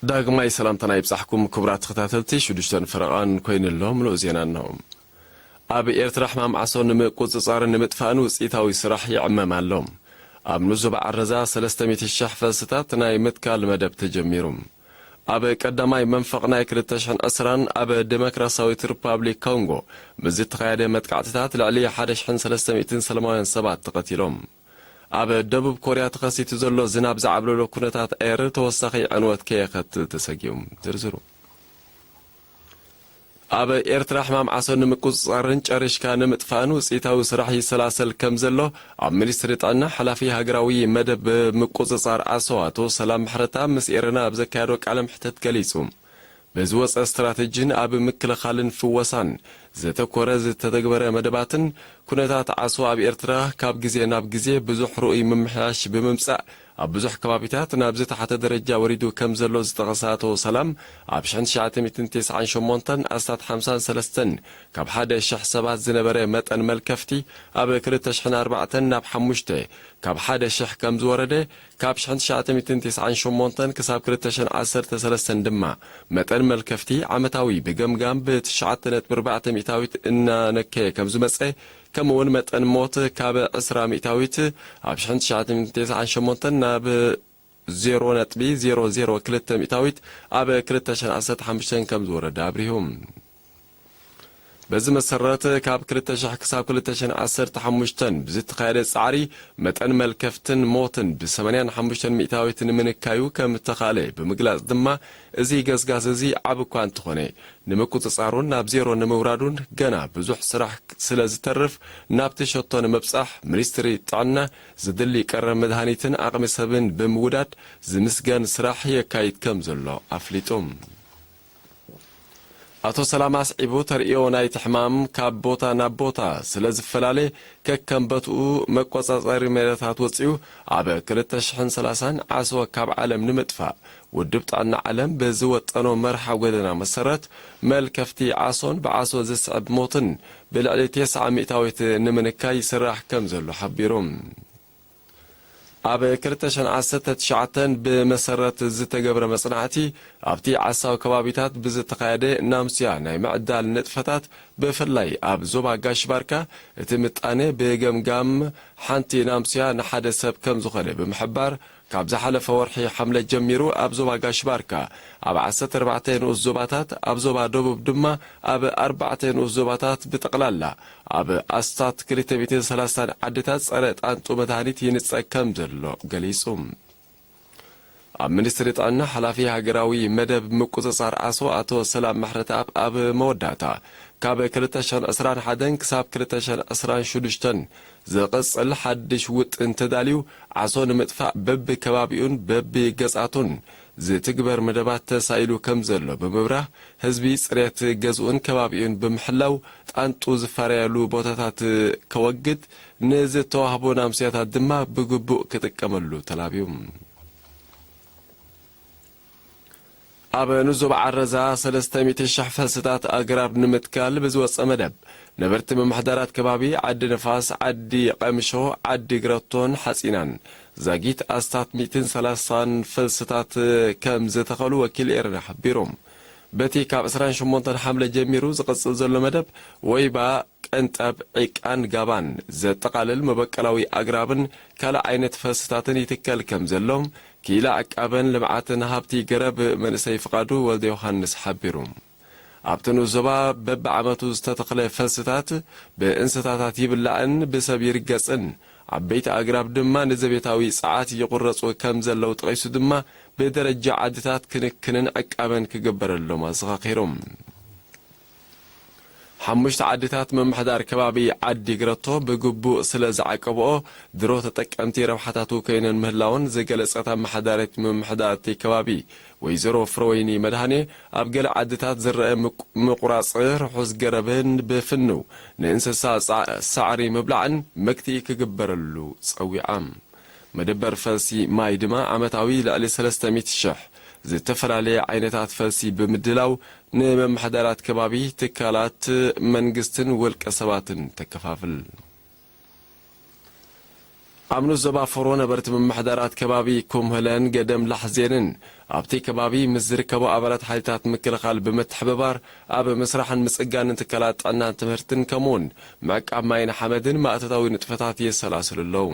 ዳግማይ ሰላምታና ይብጻሕኩም ክቡራት ተኸታተልቲ፣ ሽዱሽተን ፈረቓን ኮይኑሎ ምሉእ ዜና እንሆ። ኣብ ኤርትራ ሕማም ዓሶ ንምቁጽጻርን ንምጥፋእን ውጽኢታዊ ስራሕ ይዕመም ኣሎ። ኣብ ንዞባ ዓረዛ ሰለስተ ሚእቲ ሺሕ ፈልስታት ናይ ምትካል መደብ ተጀሚሩ። ኣብ ቀዳማይ መንፈቕ ናይ ክልተ ሽሕን ዕስራን ኣብ ዲሞክራሲያዊት ሪፓብሊክ ኮንጎ ብዝተኻየደ መጥቃዕትታት ልዕሊ ሓደ ሽሕን ሰለስተ ሚእትን ሰላማውያን ሰባት ተቐቲሎም። ኣብ ደቡብ ኮርያ ተኸሲቱ ዘሎ ዝናብ ዝዓብለሎ ኩነታት ኣየር ተወሳኺ ዕንወት ከየኸትል ተሰጊኡ። ዝርዝሩ። ኣብ ኤርትራ ሕማም ዓሶ ንምቁጽጻርን ጨሪሽካ ንምጥፋእን ውጽኢታዊ ስራሕ ይሰላሰል ከም ዘሎ ኣብ ሚኒስትሪ ጥዕና ሓላፊ ሃገራዊ መደብ ምቁጽጻር ዓሶ ኣቶ ሰላም ምሕረተኣብ ምስ ኤረና ኣብ ዘካየዶ ቃለ መሕተት ገሊጹ። ብዝወጸ ስትራተጂን ኣብ ምክልኻልን ፍወሳን ዘተኮረ ዝተተግበረ መደባትን ኩነታት ዓሶ ኣብ ኤርትራ ካብ ግዜ ናብ ግዜ ብዙሕ ርኡይ ምምሕያሽ ብምምጻእ ኣብ ብዙሕ ከባቢታት ናብ ዝተሓተ ደረጃ ወሪዱ ከም ዘሎ ዝጠቐሰ ኣቶ ሰላም፣ ኣብ ሽሕን ትሽዓተ ሚእትን ተስዓን ሸሞንተን ኣስታት ሓምሳን ሰለስተን ካብ ሓደ ሽሕ ሰባት ዝነበረ መጠን መልከፍቲ ኣብ ክልተ ሽሕን ኣርባዕተን ናብ ሓሙሽተ፣ ካብ ሓደ ሽሕ ከም ዝወረደ፣ ካብ ሽሕን ትሽዓተ ሚእትን ተስዓን ሸሞንተን ክሳብ ክልተ ሽሕን ዓሰርተ ሰለስተን ድማ መጠን መልከፍቲ ዓመታዊ ብገምጋም ብትሽዓተ ነጥቢ ኣርባዕተ ሚእታዊት እናነከየ ከም ዝመጸ፣ ከምኡውን መጠን ሞት ካብ ዕስራ ሚእታዊት ኣብ ሽሕን ትሽዓተ ሚእትን ተስዓን ሸሞንተን ናብ ዜሮ ነጥቢ ዜሮ ዜሮ ክልተ ሚእታዊት ኣብ ክልተ ሽሕን ዓሰርተ ሓሙሽተን ከም ዝወረደ ኣብሪሁ። በዚ መሰረት፣ ካብ ክልተ ሽሕ ክሳብ ክልተ ሽሕን ዓሰርተ ሓሙሽተን ብዝተኻየደ ጻዕሪ፣ መጠን መልከፍትን ሞትን ብሰማንያን ሓሙሽተን ሚእታዊት ንምንካዩ ከም እተኻእለ ብምግላጽ ድማ፣ እዚ ገስጋስ እዚ ዓቢ እኳ እንተኾነ፣ ንምቁጽጻሩን ናብ ዜሮ ንምውራዱን ገና ብዙሕ ስራሕ ስለ ዝተርፍ፣ ናብቲ ሸቶ ንምብጻሕ፣ ሚኒስትሪ ጥዕና ዝድሊ ቀረብ መድሃኒትን ዓቕሚ ሰብን ብምውዳድ ዝምስገን ስራሕ የካይድ ከም ዘሎ ኣፍሊጡ። ኣቶ ሰላም ኣስዒቡ፣ ተርእዮ ናይቲ ሕማም ካብ ቦታ ናብ ቦታ ስለ ዝፈላለ፣ ከከም ቦትኡ መቆጻጸሪ ሜላታት ወጺኡ፣ ኣብ ክልተ ሽሕን ሰላሳን ዓሶ ካብ ዓለም ንምጥፋእ፣ ውድብ ጥዕና ዓለም ብዝወጠኖ መርሓ ጎደና መሰረት፣ መልከፍቲ ዓሶን ብዓሶ ዝስዕብ ሞትን ብልዕሊ ተስዓ ሚእታዊት ንምንካይ ይስራሕ ከም ዘሎ ሓቢሩ። ኣብ ክልተ ሽሕን ዓሰርተ ትሽዓተን ብመሰረት ዝተገብረ መጽናዕቲ፣ ኣብቲ ዓሳው ከባቢታት ብዝተኻየደ ናምስያ ናይ ምዕዳል ንጥፈታት፣ ብፍላይ ኣብ ዞባ ጋሽ ባርካ፣ እቲ ምጣኔ ብገምጋም ሓንቲ ናምስያ ንሓደ ሰብ ከም ዝኾነ ብምሕባር፣ ካብ ዝሓለፈ ወርሒ ሓምለ ጀሚሩ ኣብ ዞባ ጋሽ ባርካ ኣብ ዓሰርተ ኣርባዕተ ንኡስ ዞባታት፣ ኣብ ዞባ ደቡብ ድማ ኣብ ኣርባዕተ ንኡስ ዞባታት ብጠቕላላ ኣብ ኣስታት ክልተ ሚእትን ሰላሳን ዓድታት ጸረ ጣንጡ መድሃኒት ይንጸግ ከም ዘሎ ገሊጹ። ኣብ ሚኒስትሪ ጥዕና ሓላፊ ሃገራዊ መደብ ምቁጽጻር ዓሶ ኣቶ ሰላም ምሕረተኣብ ኣብ መወዳእታ፣ ካብ ክልተ ሽሕን ዕስራን ሓደን ክሳብ ክልተ ሽሕን ዕስራን ሽዱሽተን ዝቕጽል ሓድሽ ውጥን ተዳልዩ፣ ዓሶ ንምጥፋእ በቢ ከባቢኡን በቢ ገጻቱን ዝትግበር መደባት ተሳኢሉ ከም ዘሎ ብምብራህ፣ ህዝቢ ጽሬት ገዝኡን ከባቢኡን ብምሕላው፣ ጣንጡ ዝፋረየሉ ቦታታት ከወግድ፣ ንዝተዋህቦ ናምስያታት ድማ ብግቡእ ክጥቀመሉ ተላብዩ። ኣብ ንዞባ ዓረዛ ሰለስተ ሚእቲ ሽሕ ፈልስታት ኣግራብ ንምትካል ብዝወጸ መደብ፣ ነበርቲ ምምሕዳራት ከባቢ ዓዲ ንፋስ፣ ዓዲ ቀምሾ፣ ዓዲ ግረቶን ሓጺናን ዛጊት ኣስታት ሚእትን ሰላሳን ፈልስታት ከም ዝተኸሉ ወኪል ኤረና ሓቢሩ። በቲ ካብ ዕስራን ሸሞንተን ሓምለ ጀሚሩ ዝቕጽል ዘሎ መደብ፣ ወይባ፣ ቀንጠብ፣ ዒቃን ጋባን ዘጠቓልል መበቀላዊ ኣግራብን ካልእ ዓይነት ፈልስታትን ይትከል ከም ዘሎ፣ ክኢላ ዕቃበን ልምዓትን ሃብቲ ገረብ መንእሰይ ፍቓዱ ወልደ ዮሃንስ ሓቢሩ። ኣብቲ ንኡስ ዞባ በብዓመቱ ዝተተኽለ ፈልስታት ብእንስሳታት ይብላዕን ብሰብ ይርገጽን፣ ዓበይቲ ኣግራብ ድማ ንዘቤታዊ ጸዓት ይቑረጹ ከም ዘለዉ ጠቒሱ ድማ፣ ብደረጃ ዓድታት ክንክንን ዕቃበን ክግበረሎም ኣዘኻኺሩ። ሓሙሽተ ዓድታት ምምሕዳር ከባቢ ዓዲ ግረቶ ብግቡእ ስለ ዝዓቀብኦ፣ ድሮ ተጠቀምቲ ረብሓታቱ ኮይነን ምህላወን ዝገለጸት ኣመሓዳሪት ምምሕዳር እቲ ከባቢ ወይዘሮ ፍረወይኒ መድሃኔ፣ ኣብ ገለ ዓድታት ዝረአ ምቁ-፣ ምቁራጽ ርሑስ ገረብን ብፍንው ንእንስሳ ሳ-፣ ሳዕሪ ምብላዕን መግትኢ ክግበረሉ ጸዊዓ። መደበር ፈልሲ ማይ ድማ ዓመታዊ ልዕሊ ሰለስተ ሚእቲ ሽሕ ዝተፈላለየ ዓይነታት ፈልሲ ብምድላው፣ ንምምሕዳራት ከባቢ፣ ትካላት መንግስትን ውልቀ ሰባትን ተከፋፍል። ኣብ ንኡስ ዞባ ፎሮ ነበርቲ ምምሕዳራት ከባቢ ኩምህለን ገደም ላሕዜንን ኣብቲ ከባቢ ምስ ዝርከቡ ኣባላት ሓይልታት ምክልኻል ብምትሕብባር ኣብ ምስራሕን ምጽጋንን ትካላት ጥዕናን ትምህርትን ከምኡውን ምዕቃብ ማይን ሓመድን ማእቶታዊ ንጥፈታት የሰላስሉ ኣለዉ።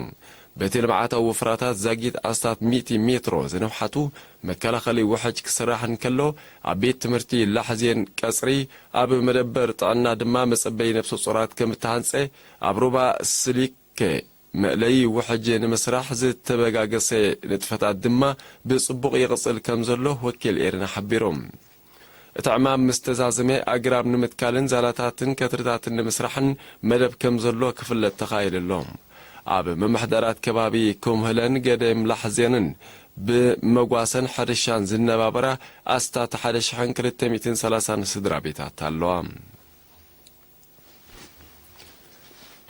በቲ ልምዓታዊ ወፍራታት ዛጊት ኣስታት ሚእቲ ሜትሮ ዝነውሓቱ መከላኸሊ ውሕጅ ክስራሕ እንከሎ፣ ኣብ ቤት ትምህርቲ ላሕዜን ቀጽሪ፣ ኣብ መደበር ጥዕና ድማ መጸበዪ ነብሰ ጾራት ከም እተሃንጸ ኣብ ሩባ ስሊክ መ-፣ መእለዪ ውሕጅ ንምስራሕ ዝተበጋገሰ ንጥፈታት ድማ ብጽቡቕ ይቕጽል ከም ዘሎ ወኪል ኤርና ሓቢሩ። እቲ ዕማም ምስ ተዛዘመ፣ ኣግራብ ንምትካልን ዛላታትን ከትርታትን ንምስራሕን መደብ ከም ዘሎ ክፍለጥ ተኻኢሉ ኣሎ። ኣብ ምምሕዳራት ከባቢ ኩምህለን ገደም ላሕዜንን ብመጓሰን ሕርሻን ዝነባበራ ኣስታት ሓደ ሽሕን ክልተ ሚእትን ሰላሳን ስድራ ቤታት ኣለዋ።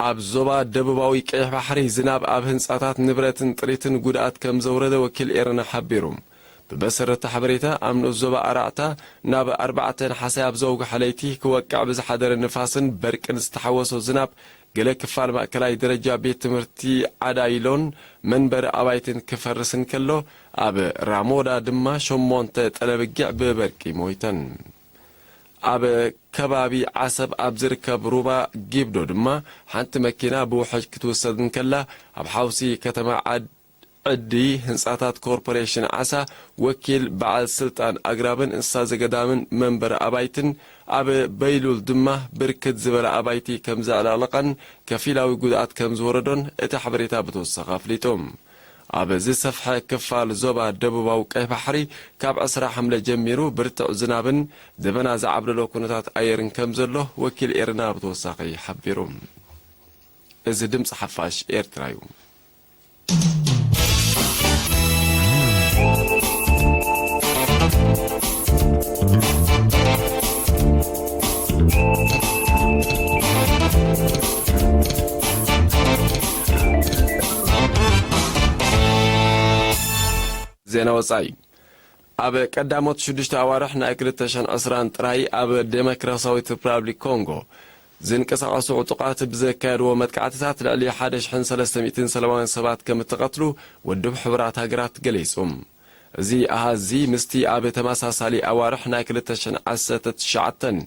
ኣብ ዞባ ደቡባዊ ቀይሕ ባሕሪ ዝናብ ኣብ ህንጻታት፣ ንብረትን ጥሪትን ጉድኣት ከም ዘውረደ ወኪል ኤረና ሓቢሩ። ብመሰረት እቲ ሓበሬታ፣ ኣብ ንኡስ ዞባ ኣራዕታ ናብ ኣርባዕተ ነሓሰ ኣብ ዘውግሐ ለይቲ ክወቅዕ ብዝሓደረ ንፋስን በርቅን ዝተሓወሶ ዝናብ ገለ ክፋል ማእከላይ ደረጃ ቤት ትምህርቲ ዓዳይሎን መንበሪ ኣባይትን ክፈርስ እንከሎ፣ ኣብ ራሞዳ ድማ ሸሞንተ ጠለብጊዕ ብበርቂ ሞይተን። ኣብ ከባቢ ዓሰብ ኣብ ዝርከብ ሩባ ጊብዶ ድማ ሓንቲ መኪና ብውሕጅ ክትውሰድ እንከላ፣ ኣብ ሓውሲ ከተማ ዓድ-፣ ዕዲ ህንጻታት ኮርፖሬሽን ዓሳ ወኪል በዓል ስልጣን ኣግራብን እንስሳ ዘገዳምን መንበሪ ኣባይትን፣ ኣብ በይሉል ድማ ብርክት ዝበለ ኣባይቲ ከም ዘዕለቕለቐን ከፊላዊ ጉድኣት ከም ዝወረዶን እቲ ሓበሬታ ብተወሳኺ ኣፍሊጡ። ኣብ ዝሰፍሐ ክፋል ዞባ ደቡባዊ ቀይሕ ባሕሪ ካብ ዕስራ ሓምለ ጀሚሩ ብርቱዕ ዝናብን ደበና ዝዓብለሎ ኩነታት ኣየርን ከም ዘሎ ወኪል ኤርና ብተወሳኺ ሓቢሩ። እዚ ድምፂ ሓፋሽ ኤርትራ እዩ። ዜና ወጻኢ። ኣብ ቀዳሞት ሽዱሽተ ኣዋርሕ ናይ ክልተ ሽሕን ዕስራን ጥራይ ኣብ ዴሞክራሲያዊት ሪፓብሊክ ኮንጎ ዝንቀሳቐሱ ዕጡቓት ብዘካየድዎ መጥቃዕትታት ልዕሊ ሓደ ሽሕን ሰለስተ ሚእትን ሰላማውያን ሰባት ከም እተቐትሉ ውድብ ሕቡራት ሃገራት ገሊጹ። እዚ ኣሃዝ እዚ ምስቲ ኣብ ተመሳሳሊ ኣዋርሕ ናይ ክልተ ሽሕን ዓሰርተ ትሽዓተን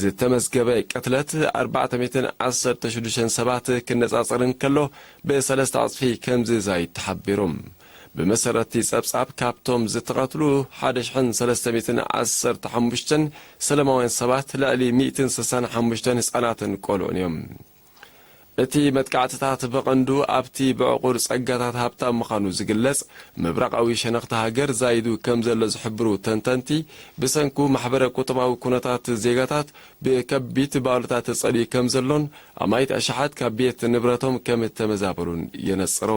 ዝተመዝገበ ቅትለት ኣርባዕተ ሚእትን ዓሰርተ ሽዱሽተን ሰባት ክነጻጸር እንከሎ፣ ብሰለስተ ዕጽፊ ከም ዝዛይድ ተሓቢሩ። ብመሰረት እቲ ጸብጻብ፣ ካብቶም ዝተቐትሉ ሓደ ሽሕን ሰለስተ ሚእትን ዓሰርተ ሓሙሽተን ሰለማውያን ሰባት፣ ልዕሊ ሚእትን ስሳን ሓሙሽተን ህጻናትን ቆልዑን እዮም። እቲ መጥቃዕትታት ብቐንዱ ኣብቲ ብዕቑር ጸጋታት ሃብታም ምዃኑ ዝግለጽ ምብራቓዊ ሸነኽቲ ሃገር ዛይዱ ከም ዘሎ ዝሕብሩ ተንተንቲ፣ ብሰንኩ ማሕበረ ቁጠባዊ ኩነታት ዜጋታት ብከቢድ ባእሉታት ተጸልዩ ከም ዘሎን ኣማኢት ኣሽሓት ካብ ቤት ንብረቶም ከም እተመዛበሉን የነጽሩ።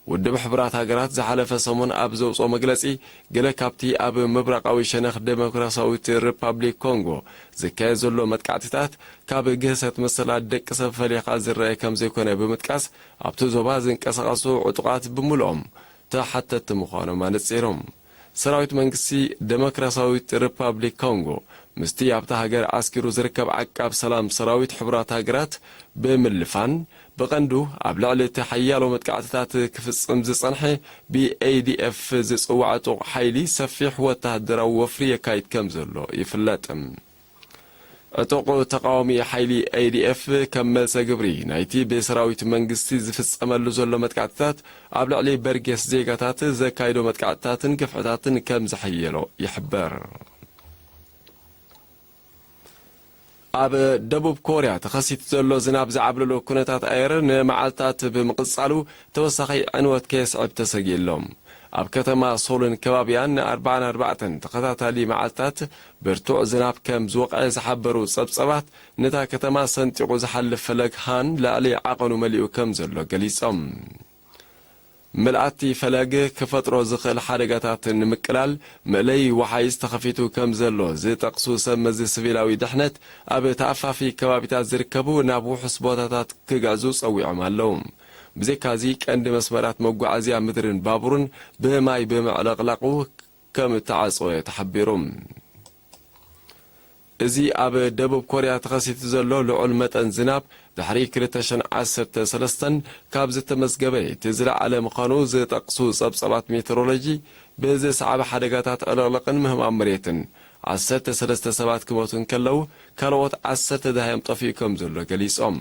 ውድብ ሕቡራት ሃገራት ዝሓለፈ ሰሙን ኣብ ዘውጽኦ መግለጺ፣ ገለ ካብቲ ኣብ ምብራቓዊ ሸነኽ ዴሞክራሲያዊት ሪፓብሊክ ኮንጎ ዝካየድ ዘሎ መጥቃዕትታት ካብ ግህሰት መሰላት ደቂ ሰብ ፈሊኻ ዝረአ ከም ዘይኮነ ብምጥቃስ፣ ኣብቲ ዞባ ዝንቀሳቐሱ ዕጡቓት ብምሉኦም ተሓተትቲ ምዃኖም ኣነጺሮም። ሰራዊት መንግስቲ ዴሞክራሲያዊት ሪፓብሊክ ኮንጎ ምስቲ ኣብታ ሃገር ዓስኪሩ ዝርከብ ዓቃብ ሰላም ሰራዊት ሕቡራት ሃገራት ብምልፋን፣ ብቐንዱ ኣብ ልዕሊ እቲ ሓያሎ መጥቃዕትታት ክፍጽም ዝጸንሐ ብኤ ዲ ኤፍ ዝጽዋዕ ጥቑ ሓይሊ ሰፊሕ ወተሃደራዊ ወፍሪ የካይድ ከም ዘሎ ይፍለጥ። ዕጡቕ ተቓዋሚ ሓይሊ ኤ ዲ ኤፍ ከም መልሰ ግብሪ ናይቲ ብሰራዊት መንግስቲ ዝፍጸመሉ ዘሎ መጥቃዕትታት፣ ኣብ ልዕሊ በርጌስ ዜጋታት ዘካይዶ መጥቃዕትታትን ግፍዕታትን ከም ዘሐየሎ ይሕበር። ኣብ ደቡብ ኮርያ ተኸሲቱ ዘሎ ዝናብ ዝዓብለሎ ኩነታት ኣየር ንመዓልታት ብምቕጻሉ፣ ተወሳኺ ዕንወት ከየስዕብ ተሰጊኡ ኣሎ። ኣብ ከተማ ሶልን ከባቢያን ንኣርባዓን ኣርባዕተን ተኸታታሊ መዓልታት ብርቱዕ ዝናብ ከም ዝወቕዐ ዝሓበሩ ጸብጸባት፣ ነታ ከተማ ሰንጢቑ ዝሓልፍ ፈለግ ሃን ልዕሊ ዓቐኑ መሊኡ ከም ዘሎ ገሊጾም። ምልኣቲ ፈለግ ክፈጥሮ ዝኽእል ሓደጋታት ንምቅላል መእለዪ ወሓይዝ ተኸፊቱ ከም ዘሎ ዝጠቕሱ ሰብ መዚ ሲቪላዊ ድሕነት፣ ኣብ ተኣፋፊ ከባቢታት ዝርከቡ ናብ ውሑስ ቦታታት ክግዕዙ ጸዊዖም ኣለዉ። ብዘይካዚ፣ ቀንዲ መስመራት መጓዓዝያ ምድርን ባቡርን ብማይ ብምዕልቕላቑ ከም እተዓጸወ ተሓቢሩ። እዚ ኣብ ደቡብ ኮርያ ተኸሲቱ ዘሎ ልዑል መጠን ዝናብ ድሕሪ ክልተ ሽሕን ዓሰርተ ሰለስተን ካብ ዝተመዝገበ እቲ ዝለዓለ ምዃኑ ዝጠቕሱ ጸብጻባት ሜትሮሎጂ፣ ብዝሰዓበ ሓደጋታት ዕልቕልቕን ምህማም መሬትን ዓሰርተ ሰለስተ ሰባት ክሞቱ እንከለዉ፣ ካልኦት ዓሰርተ ደሃዮም ጠፊኡ ከም ዘሎ ገሊጾም።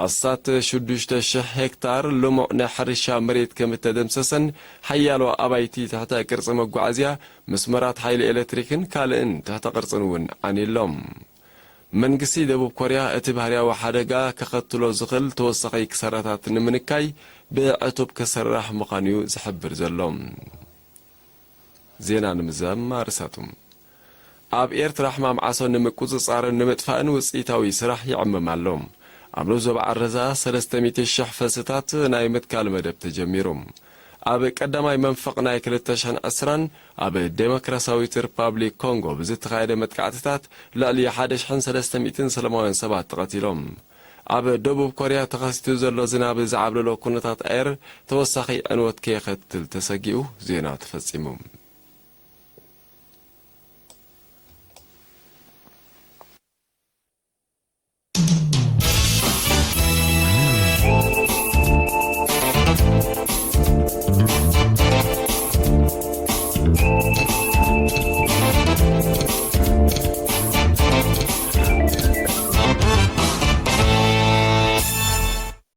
ኣስታት ሽዱሽተ ሽሕ ሄክታር ልሙዕ ናይ ሕርሻ መሬት ከም እተደምሰሰን፣ ሓያሎ ኣባይቲ ትሕተ ቅርጺ መጓዓዝያ፣ መስመራት ሓይሊ ኤሌክትሪክን ካልእን ትሕተ ቅርጽን እውን ዓንዩሎም። መንግስቲ ደቡብ ኮርያ እቲ ባህርያዊ ሓደጋ ከኸትሎ ዝኽእል ተወሳኺ ክሳራታት ንምንካይ ብዕቱብ ክሰርሕ ምዃኑ'ዩ ዝሕብር ዘሎ። ዜና ንምዛም ኣርእስታቱ። ኣብ ኤርትራ ሕማም ዓሶ ንምቁጽጻርን ንምጥፋእን ውጽኢታዊ ስራሕ ይዕመም ኣሎ። ኣብ ዞባ ዓረዛ ሰለስተ ሚእቲ ሽሕ ፈልስታት ናይ ምትካል መደብ ተጀሚሩ። ኣብ ቀዳማይ መንፈቕ ናይ ክልተ ሽሕን ዕስራን ኣብ ዴሞክራሲያዊት ሪፓብሊክ ኮንጎ ብዝተኻየደ መጥቃዕትታት ልዕሊ ሓደ ሽሕን ሰለስተ ሚእትን ሰላማውያን ሰባት ተቐቲሎም። ኣብ ደቡብ ኮርያ ተኸሲቱ ዘሎ ዝናብ ዝዓብለሎ ኩነታት ኣየር ተወሳኺ ዕንወት ከየኸትል ተሰጊኡ። ዜና ተፈጺሙ።